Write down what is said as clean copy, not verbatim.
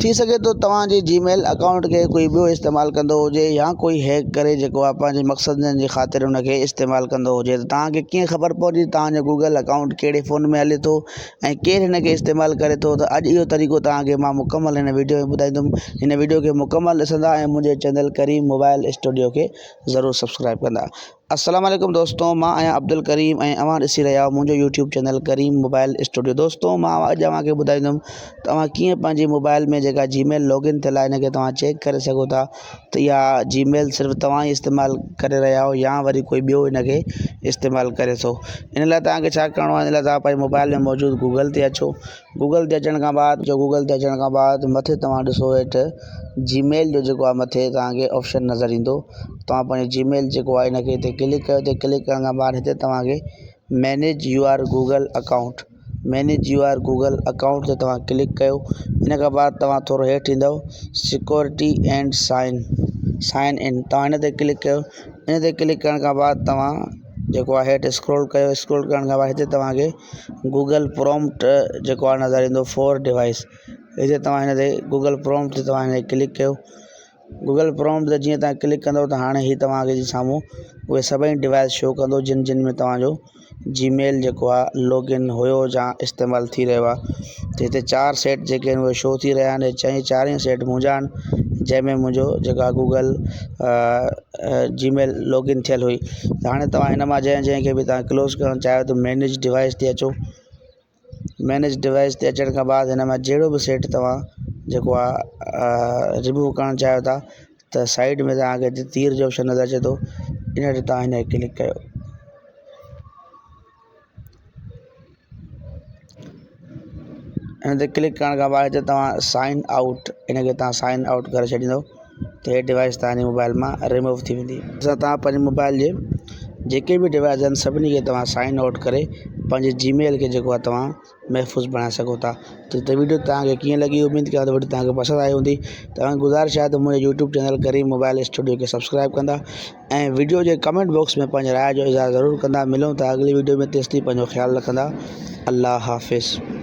ٿي سگهي ٿو توهان جي جي ميل اڪائونٽ کي ڪوئي ٻيو استعمال ڪندو هجي يا ڪوئي هيڪ ڪري جيڪو آهي پنهنجي مقصدن جي خاطر ان کي استعمال ڪندو هجي ته توهان کي ڪيئن خبر پوندي توهان جو گوگل اڪائونٽ ڪهڙي فون ۾ هلي ٿو ۽ ڪير هن کي استعمال ڪري ٿو ته اڄ اهو طريقو توهان کي مان مڪمل هن ويڊيو ۾ ٻڌائيندم هن ويڊيو کي مڪمل ڏسندا ۽ منهنجي چينل ڪريم موبائل اسٽوڊيو کي ضرور سبسڪرائب ڪندا السلام عليڪم دوستو مان آهيان عبدالڪريم ۽ اوهان ڏسي رهيا آهيو منهنجو YouTube channel Karim mobile studio دوستو مان اڄ اوهان کي ٻڌائيندم ته اوهان ڪيئن پنهنجي موبائل ۾ جيڪا جي ميل لاگ ان ٿيل آهي ان کي توهان چيڪ ڪري سگهو ٿا ته اها جي ميل صرف توهان ئي استعمال ڪري رهيا آهيو يا وري ڪوئي ٻيو ان کي استعمال ڪري ٿو ان لاء توهان کي ڇا ڪرڻو آهي ان لاء توهان پنهنجي موبائل ۾ موجود گوگل تي اچو گوگل تي اچڻ کان بعد جو گوگل تي اچڻ کان بعد مٿي توهان ڏسو هيٺ جي ميل جو جيڪو آهي مٿي توهان کي آپشن نظر ايندو توهان پنهنجو جي ميل جيڪو آهي ان کي هتي ڪلڪ ڪيو هتي ڪلڪ ڪرڻ کان بعد هتي توهان کي manage your Google account manage your Google account تي توهان ڪلڪ ڪيو ان کان بعد توهان ٿورو هيٺ ايندو security and sign sign in توهان ان تي ڪلڪ ڪيو ان تي ڪلڪ ڪرڻ کان بعد توهان جيڪو آهي هيٺ اسڪرول ڪيو اسڪرول ڪرڻ کان بعد هتي توهان کي گوگل پرومپٽ جيڪو آهي نظر ايندو فور ڊوائس هتي توهان هن تي گوگل پرومپٽ تي توهان هن تي ڪلڪ ڪيو گوگل پرومپٽ تي جيئن توهان ڪلڪ ڪندو ته هاڻي هي توهان کي سامهون اهي سڀئي ڊوائس شو ڪندو جن جن ۾ توهان جو جي ميل جيڪو آهي لاگ ان هيو يا استعمال ٿي رهيو آهي ته هتي چار سيٽ جيڪي آهن اهي شو ٿي رهيا آهن چئي چار ئي سيٽ منهنجا آهن جنهن ۾ منهنجو جيڪا گوگل جي ميل لاگ ان ٿيل هئي ته هاڻي توهان هن مان جنهن جنهن کي به توهان ڪلوز ڪرڻ چاهيو ته مينيج ڊوائس تي اچو مينيج ڊوائس تي اچڻ کان بعد هن مان جهڙو به سيٽ توهان جيڪو آهي ريموو ڪرڻ چاهيو ٿا ته سائيڊ ۾ توهان کي تير جو آپشن نظر اچي ٿو ان تي توهان هن کي ڪلڪ ڪيو. ان تي ڪلڪ ڪرڻ کان بعد هتي توهان سائن آئوٽ ان کي توهان سائن آئوٽ ڪري ڇڏيندو ته هي ڊوائس توهان جي موبائل مان ريموو ٿي ويندي سان توهان پنهنجي موبائل جي جيڪي به ڊوائس آهن سڀني کي توهان سائن آئوٽ ڪري پنهنجي جي ميل کي جيڪو آهي توهان محفوظ بڻائي سگهو ٿا ته ويڊيو توهان کي ڪيئن لڳي اميد ڪيان ٿو ويڊيو توهان کي پسند آئي هوندي توهان کي گذارش آهي ته منهنجي YouTube channel Karim mobile studio کي سبسڪرائب ڪندا ۽ ويڊيو جي ڪمينٽ باڪس ۾ پنهنجي راء جو اظهار ضرور ڪندا ملون ٿا اڳلي ويڊيو ۾ تيستائين پنهنجو خيال رکندا الله حافظ.